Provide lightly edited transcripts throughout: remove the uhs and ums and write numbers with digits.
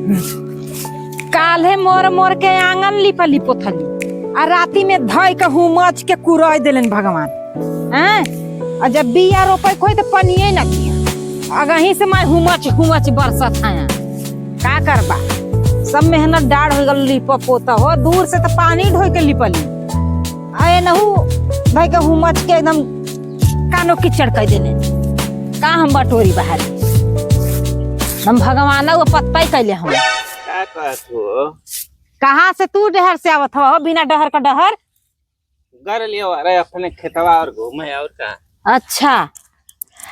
काल्हे मोर मोर के आंगन लिपली पोथली आ राती में धोई के हुमच के कुरई देलन भगवान हैं। आ जब बिया रोपे कोई तो पनिए ना दिया, अगही से मैं हुमच हुमच बरसत है। का करबा, सब मेहनत डाढ़ हो गल। लिप पोता हो दूर से तो पानी ढोई के लिपली, आ एनहू धोई के हुमच के एकदम कानो कीचड़ कर देने। का हम बटोरी बाहर हम भगवान वो पत्ता ही कैले हम। का कहत हो? कहाँ से तू डहर से आवत हो बिना डहर का डहर? घर लियो, अरे अपने खेतवा और घूमे और का। अच्छा,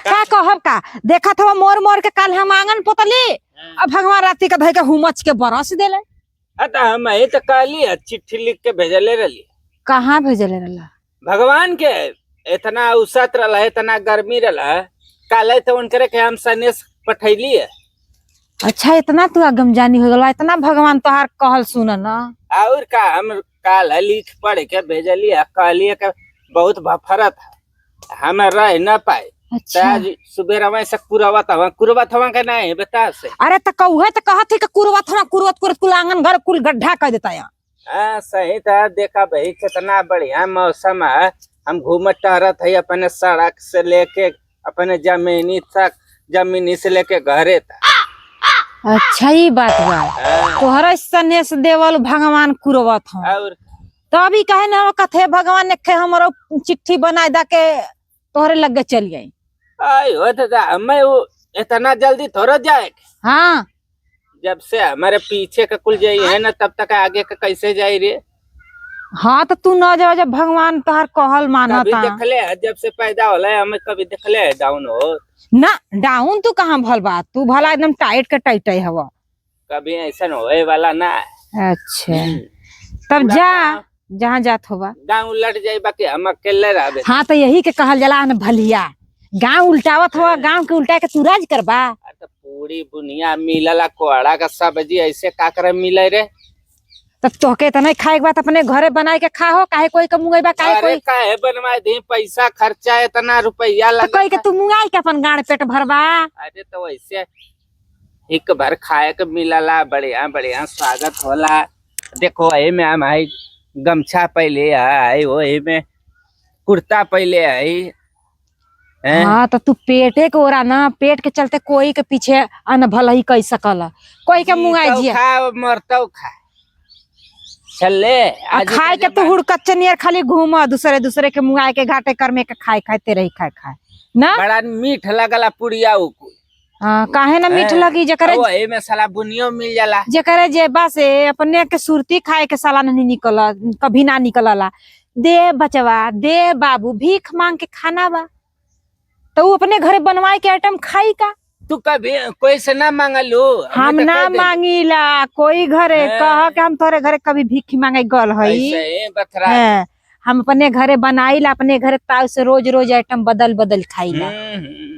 का कहब, का देखत हो मोर मोर के काल हम आंगन पोतली, अब भगवान राती के धोई के हुमच के बरस देले। अतः हम यही तो कहली है, चिट्ठी लिख के भेजले रही। कहाँ भेजले रहला? भगवान के इतना उसत रहा, इतना गर्मी रहा काले, तो उनकरे के हम सनेस पठैली है। अच्छा, इतना तू अगमजानी हो गला, इतना भगवान तोहार कहल सुन ना। और का, हम काल लिख पढ़ के भेजली है, कहली है कि बहुत भफरत है, हम रह न पाए। अच्छा। आज सुबेरवा से कुरवत हवा, कुरवत हवा के नहीं बता से। अरे तो कौहे तो कहत ही कि कुरवत हवा, कुरवत कुरवत कुल आंगन घर कुल गड्ढा कर देता यहाँ। हाँ सही था। देखा भाई कितना बढ़िया मौसम है, हम घूमत टहरत है अपने सड़क से लेके अपने जमीनी तक, जमीनी से लेके घरे तक। अच्छा ही बात बा। हाँ, तोहरा सनेस देवल भगवान कुरवत हूँ। और तभी कहे ना कथे भगवान ने खे हमरो चिट्ठी बनाए दा के तोहरे लग चल गई। आई हो तो हमें वो इतना जल्दी थोड़ा जाए। हाँ। जब से हमारे पीछे का कुल जाई है ना, तब तक आगे का कैसे जाई रे? हाँ तो तू न जा जब भगवान तोहर कहल कभी मानता। देखले है जब से पैदा होला है हमें कभी देखले है डाउन हो? ना डाउन तू कहाँ भल बा, तू भला एकदम टाइट के टाइट है हवा। कभी ऐसा होए वाला ना। अच्छा तब जा जहाँ जात होबा। गाँव उलट जाए बाकी हम अकेले रहबे। हाँ तो यही के कहल जाला न भलिया, गांव उल्टावत हुआ, गांव के उल्टा के तू राज करबा। अरे तो पूरी बुनिया मिलला, कोहड़ा का सब्जी ऐसे का करे मिले रे? तब तोहके तो नहीं खाए के बात अपने घरे बनाए के खाहो, काहे कोई के मुंगई बा, काहे अरे कोई काहे बनवाए दी, पैसा खर्चा इतना रुपया तो लगा। कोई के तू मुंगाई के अपन गाड़ पेट भरबा। अरे तो ऐसे एक बार खाए के मिलला, बढ़िया बढ़िया स्वागत होला। देखो एही में हम आई गमछा पहले आई, वही में कुर्ता पहले आई हैं? हाँ तो तू पेटे के ओरा ना, पेट के चलते कोई के पीछे अन भला ही कह सकल, कोई के मुंगाई जीतौ जिया। खा मरतौ खा चले। आ खाए के तू हुड़कच्चे नियर खाली घूम दूसरे दूसरे के मुंगाई के घाटे करमे के खाए खाते रही, खाए खाए ना। बड़ा मीठ लगला पुड़िया उ कुल। हाँ काहे ना मीठ हैं? लगी, जकरे वही में साला बुनियो मिल जाला। जेकरे जेबा से अपने के सुरती खाए के साला नहीं निकल, कभी ना निकलला। दे बचवा दे बाबू भीख मांग के खाना बा, तो उ अपने घरे बनवाए के आइटम खाई का। तू कभी कोई से ना मांगलू? हम ना मांगीला कोई घरे। हैं। कह के हम तोरे घरे कभी भीख मांगे गल हई? ऐसे ही बथरा। हैं, हम अपने घरे बनाईला, अपने घरे ताव से रोज रोज आइटम बदल बदल खाईला।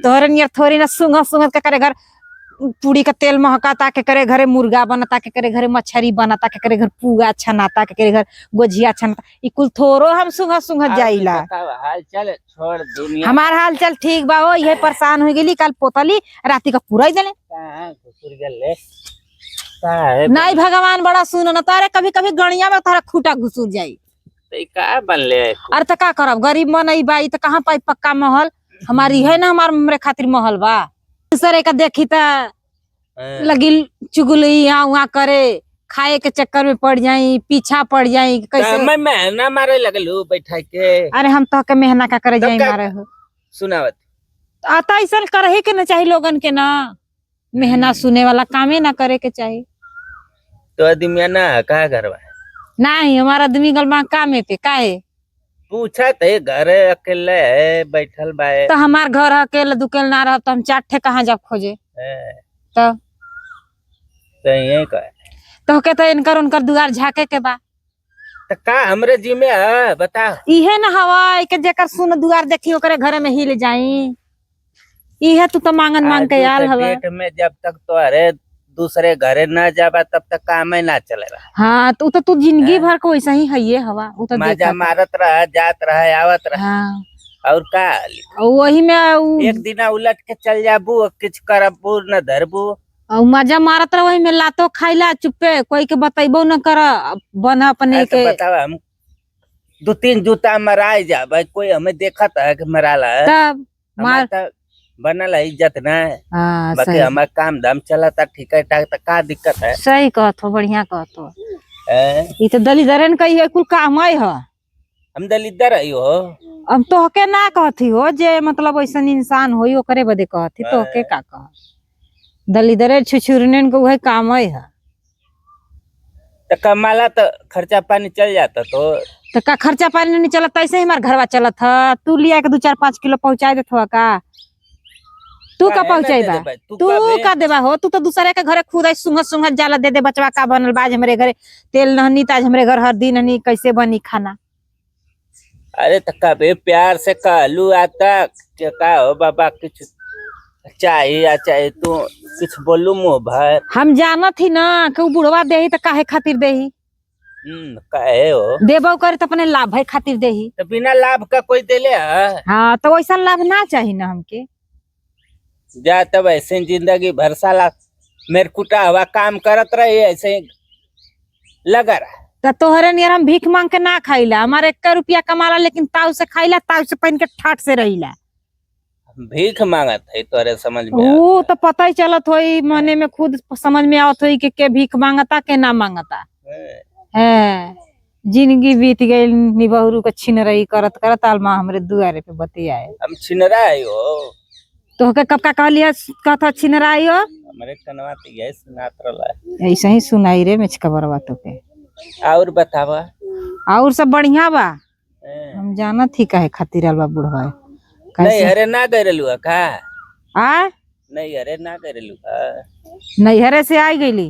तोहरे नियर थोड़ी ना सुंघ सुंघ के करे घर पूरी का तेल महकाता, के करे घरे मुर्गा बनता, के करे घरे मछरी बनता, के करे घर पुआ छनाता, के करे घर गोझिया छनाता, ई कुल थोरो हम सुंघ सुंघ और जाइला। बताओ, हाल चाल छोड़ दुनिया। हमार हाल चाल ठीक बा हो, ये परेशान हो गेली कल पोतली राती का पूरा देले। कहाँ घुसुर गेले का? नहीं भगवान बड़ा सुन न तारे, कभी कभी गणिया में तारा खूटा घुसुर जाई। तो का बनले? अरे तो का करब, गरीब मन आई बाई तो कहाँ पाई पक्का महल? हमारी है ना हमार हमरे खातिर महल बा। दूसरे का देखी त लगिल चुगली यहाँ वहाँ करे, खाए के चक्कर में पड़ जाई, पीछा पड़ जाई कैसे। मैं मेहना मारे लगलू बैठा के। अरे हम तो के मेहना का करे तब जाई का- मारे हो। सुनावत। आता ऐसा करे के ना चाहिए लोगन के ना, मेहना सुने वाला कामे ना करे के चाहिए। तो आदमी ना का घरवा? नहीं हमारा आदमी गल बा कामे पे काहे। पूछा थे घर अकेले है बैठल बाए। तो हमार घर अकेले दुकेल ना रह तो हम चार ठे कहाँ जब खोजे? तो तो यही का तो के तो इनकर उनकर दुआर झाके के बा। तो का हमरे जिम्मे है बता? इहे ना हवा के जेकर सुन दुआर देखी ओकरे घरे में हिल जाई। इहे तू तो मांगन मांग के आज आल के हवा। डेट में जब तक तो अरे दूसरे घरे ना जाबा तब तक काम ही ना चलेगा। हाँ तो तो तू जिंदगी हैं? भर को वैसा ही है ये हवा उ तो मजा देखा। मारत रहा, जात रहा, आवत रहा। हाँ और का? और वही में एक दिन उलट के चल जाबू, किछ करबू न धरबू। और मजा मारत रहो में लातो खाइला चुप्पे, कोई के बतैबो न कर, बन अपने अरे तो के। बतावा, हम दो तीन जूता मराए जा भाई, कोई हमें देखा था कि मराला है। तब मार हमार तो बनल है इज्जत ना है। हाँ बाकी सही, हमार काम धाम चलता ठीक है ठाक, तो का दिक्कत है? सही कहत हो, बढ़िया कहत हो। हैं? ई तो दलिदरन का ये कुल काम है। हम दलिदर है हो। हम तोहके ना कहती हो जे मतलब ऐसन इंसान होई ओकरे बदे कहती, तोहके का कह दलिदरे छुछुरने के उहे काम है। तो कमाला तो खर्चा पानी चल जाता तो। तो का खर्चा पानी नहीं चलत, ऐसे ही हमार घरवा चलत ह। तू लिया के 2-4-5 किलो पहुंचा देत हो का? तू का काहे ना पहुंचाई दे बा? देबै? तू तू कबे? का देबा हो? तू तो दूसरे के घरे खुद सुंघत सुंघत जाला दे दे बचवा का बनल बाज, हमरे घरे तेल नहनी त आज हमरे घर हरदी नहनी, कैसे बनी खाना? अरे तो कभी प्यार से कहलू आता कि का हो बाबा कुछ चाहिए या चाहे तू कुछ बोलू मुँह भर। हम जानत ही ना कि उ बुढ़वा देही त काहे खातिर देही। काहे हो देबो करे त अपने लाभ है खातिर देही। तो बिना लाभ का कोई देले है? हाँ तो वैसा लाभ ना चाहिए ना हमके। जा तब ऐसे जिंदगी भर साला मेरे कुटा हुआ काम करत रही, ऐसे ही लगा रहा। त तोहरे नियर हम भीख मांग के ना खाइला, हमारे 1 रुपया कमाला लेकिन ताव से खाइला, ताव से पहन के ठाट से रहिला। भीख मांगत है तोरे समझ में ऊ आवत तो पता ही चलत होई, मने में खुद समझ में आवत होई कि के भीख मांगता के ना मांगता है। है। जिंदगी बीत गई निबहरू के छिन रही करत करत आलमा हमरे दुआरे पे बतियाए। हम छिनरा है हो। तोहके कब का कहलिया कथा छिनराई हो? हमारे कनवा तो यही सुनात रहला। ऐसे ही सुनाई रे मेचकबरवा तोके। और बतावा। और सब बढ़िया बा। हैं। हम जानत ही काहे खातिर आल बा बुढ़वा। नहीं कैसे अरे ना गए रहलू का? आ नहीं अरे ना गए रहलू का? नैहरे से आई गईली।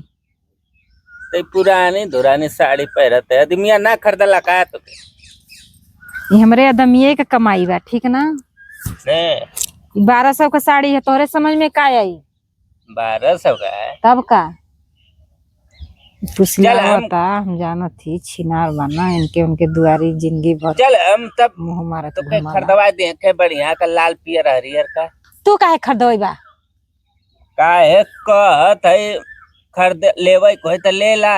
ते पुरानी धुरानी साड़ी पहरत है आदमिया ना खरीदला का तो? ई हमरे आदमिये के कमाई बा, ठीक ना? ने 1200 का साड़ी है, तोहरे समझ में का आई? 1200 का है। तब का चल पुछला हम जानत ही छिनार बाना इनके उनके दुआरी जिंदगी भर चल हम तब मुंह मारत तो के घुमाला। खरीदवा दे के बढ़िया का लाल पियर हरियर का। तू काहे खरीदबा? का है कहत है खरीद लेवे कोई तो ले ला,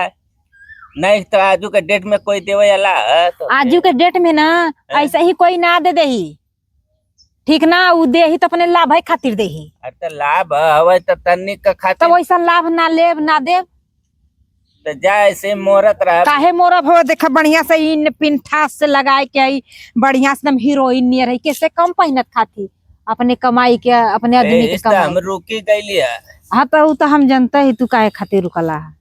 नहीं तो आजू के डेट में कोई देवे वाला है तो आजू के डेट में ना ऐसा ही कोई ना दे देही, ठीक ना? उ देही तो अपने लाभ है खातिर देही। अरे तो लाभ हवे तो तन्नी का खातिर। तब वैसा लाभ ना लेब ना देब। तो जा ऐसे मोरत रह। काहे मोरब हो? देखा बढ़िया से इन पिन ठास से लगाए के आई बढ़िया से एकदम हीरोइन नियर है, कैसे कम पहिनत खाती अपने कमाई के अपने आदमी के इस तो हम कमाई। रुकी गईली है। हाँ तो उ तो हम जानते ही तू काहे खातिर रुकला है।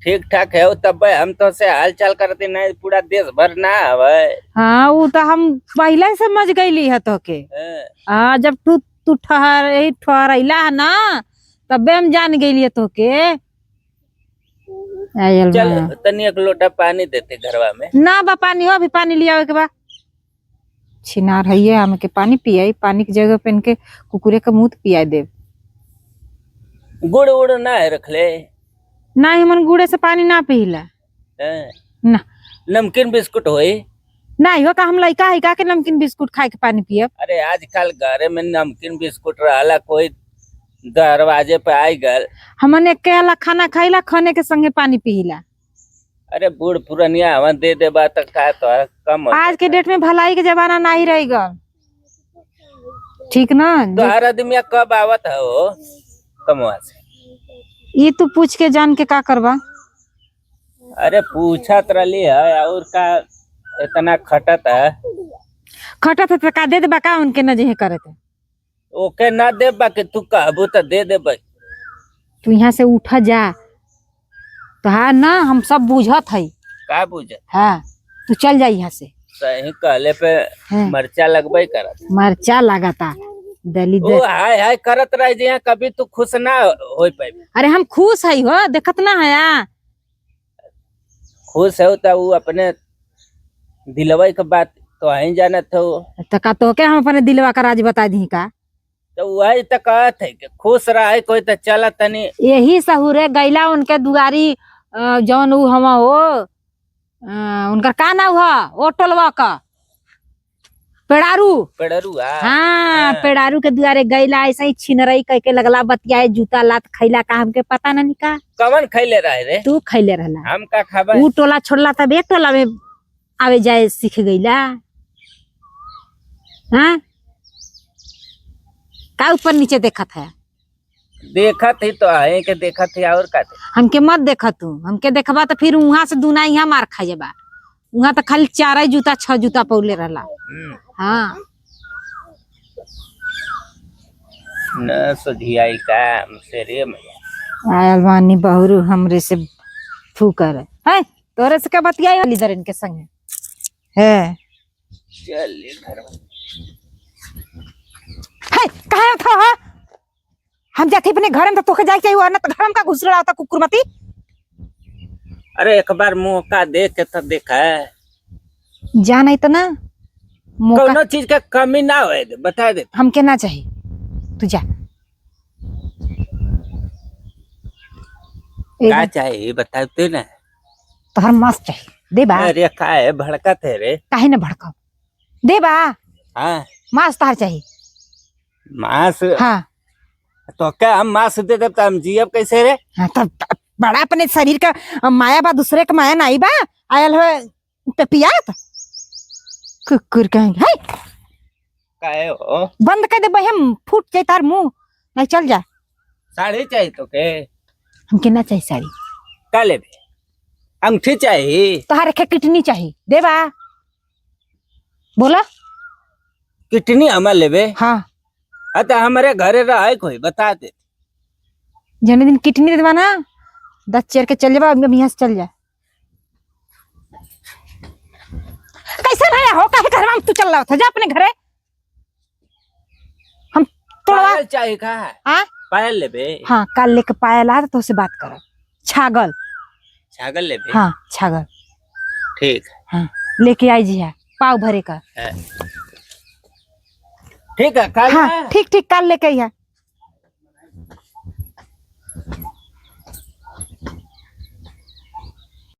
ठीक ठाक है तब हम तो से हाल चाल करते नहीं, पूरा देश भर ना हवे। हाँ उ तो हम पहले ही समझ गईली है तोके। हाँ जब तू तू ठहर ठहरैला है ना तबे हम जान गईली है तोके। आयल चल बा। तनी एक लोटा पानी देते घरवा में। ना बा पानी हो, अभी पानी लियावे के बा। छिनार है हमके पानी पियाई, पानी की जगह पे इनके कुकुरे के मुंह पिया देब। गुड़ उड़ ना है रखले? ना ही मन गुड़े से पानी ना पीला। हैं? ना। नमकीन बिस्कुट होई? ना हो का हम लइका है का के नमकीन बिस्कुट खाए के पानी पियब? अरे आजकल घरे में नमकीन बिस्कुट रहला, कोई दरवाजे पे आई गल। हमन एक अला खाना खाइला, खाने के संगे पानी पीला। अरे बूढ़ पुरनिया हवा दे दे बा त का तो कम हो। आज के डेट में भलाई के जमाना नहीं रह गल, ठीक ना? तो हर आदमी कब आवत है हो कमवा से? ये तू पूछ के जान के का करबा? अरे पूछत रही है और का इतना खटत है। खटत है तो का दे देबा का उनके न जेहे करे थे? ओके ना दे बाकी तू कहबू तो दे दे। तू यहाँ से उठ जा तो हाँ ना हम सब बुझत है। का बुझत? हाँ तू चल जा यहाँ से। सही कहले पे हाँ। मरचा लगबे करत। मरचा लगाता दली ओ हाय हाय करत रह जिया, कभी तू खुश ना हो पाई। अरे हम खुश है हो, देखत ना है आ? खुश हो तो वो अपने दिलवा के बात तो ही जानत हो। तो का तो के हम अपने दिलवा का राज बता दी का? तो वही तो कहत है कि खुश रहे कोई तो चला तनी। यही सहुरे गैला उनके दुआरी जौन उ हम हो, उनकर का नाम ह ओ टोलवा का? पेड़ारू। पेड़रुआ। हाँ, पेड़ारू के दुआरे गईला, ऐसा ही छिनरई कह के लगला बतियाए, जूता लात खैला का हमके पता ना निका। कवन खैले रहे रे? तू खैले रहला। हम का खाबे? ऊ टोला छोड़ला तब एक टोला में आवे जाए सीख गईला। हाँ, का ऊपर नीचे देखत है? देखत ही तो है के देखत ही और का थे। हमके मत देख तू, हमके देखबा तो फिर वहां से दूना यहाँ मार खा जाबा। वहां तो खाली चार ही जूता छह जूता पौले रहला। हाँ। न सुधियाई का हमसे रे मैया। आयल बानी बहुरू हमरे से फूकर है, तोरे से का बतियाई इधर इनके संग है। चल ले घर में। है कहाँ था हा? हम जाते अपने घर में तो तोके जाए चाहिए, ना तो घर में का घुस रहा होता कुकुरमती। अरे एक बार मौका दे के तो देखा है। जा नहीं तो ना मौका कोनो चीज का कमी ना होए दे, बता दे। हमके ना चाहिए, तू जा। का चाहिए बताते ना। तोहर मस्त चाहिए दे बा। अरे का है भड़कत है रे? काहे ना भड़काओ, दे बा। हाँ मांस तोहर चाहिए। मांस? हाँ। तो क्या हम मांस दे दे तो हम जियब कैसे रे? हाँ, तब बड़ा अपने शरीर का माया बा, दूसरे का माया नहीं बा। आयल हो पे पियात कुकुर कहेंगे है। काहे हो? बंद कर दे भाई, हम फूट जाए तार मुंह। नहीं चल जा। साड़ी चाहिए तो के? हमके ना चाहिए साड़ी। का लेबे? अंगूठी चाहिए। तोहार के किडनी चाहिए दे बा। बोला। किडनी हमार लेबे? हाँ। अतः हमारे घरे रहे कोई बता दे। जने दिन किडनी दे देबा ना, 10 चेर के चल जाबा, अब यहाँ से चल जा। कैसे भाई हो, काहे घर में तू चल रहा था? जा अपने घरे। हम तोड़वा। पायल चाहिए का? हाँ? पायल लेबे? हाँ, कल लेके पायल आ तो उससे बात करो। छागल। छागल लेबे? हाँ छागल। ठीक। हाँ लेके आई जी है पाव भरे का। ठीक है कल। हाँ ठीक ठीक, कल लेके आई है।